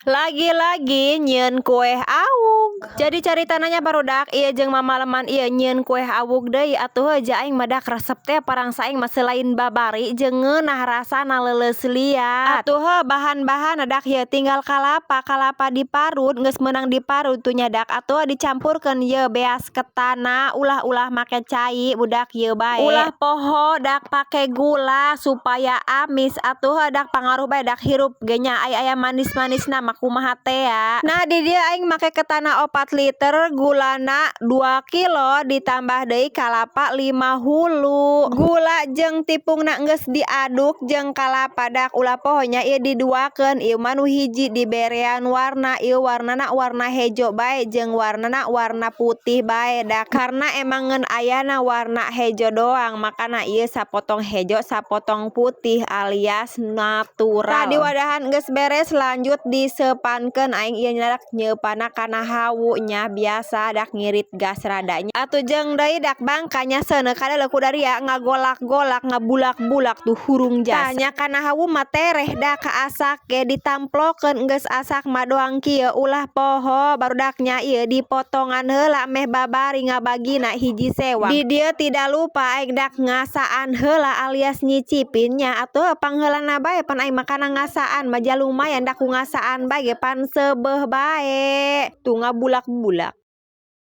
Lagi-lagi nyieun kue awug. Jadi caritana nya, barudak, ieu jeung mamaleman ieu nyieun kue awug deui atuh. Ja aing mah dak resep teh parangsa aing mah selain babari jeung ngeunah rasana leuleus liat. Atuh heuh, bahan-bahanna dak ieu tinggal kalapa, kalapa diparut, geus meunang diparut tuh nya dak, atuh dicampurkeun ieu beas ketanna. Ulah-ulah make cai, budak, ieu bae. Ulah poho dak pake gula supaya amis. Atuh heuh dak, pangaruh bae dak hirup ge nya, aya aya manis-manisna mah kumaha tea. Nah, di dieu aing make ketanna 4 liter, gulana 2 kilo, ditambah deui kalapa 5 hulu. Gula jeung tipungna geus diaduk jeung kalapa dak. Ulah poho nya ieu diduakeun, ieu mah nu hiji diberean warna, ieu warnana warna hejo bae jeung warnana warna putih bae dak, karena emang ngeun ayana warna hejo doang, makana ieu sapotong hejo sapotong putih alias natural. Tah, diwadahan geus beres, lanjut diseupankeun. Aing ieu dak nyeupanna kana hawu nya, biasa dak ngirit gas rada nya. Atuh jeung deui dak bangka nya, seuneu kadeuleu ku daria ngagolak-golak, ngabulak-bulak tuh hurung jasa. Tah nya, kana hawu mah tereh dak kaasak ge ditamplokeun. Geus asak mah doang kieu. Ulah poho, barudak nya, ieu dipotongan heula meh babari ngabagina hiji sewang. Di dieu tidak lupa aing dak ngasaan heula alias nyicipin nya. Atuh pangheulana bae pan aing mah kana ngasaan mah ja lumayan dak, ku ngasaan bae ge pan seubeuh bae. Tuh, ngabulak-bulak.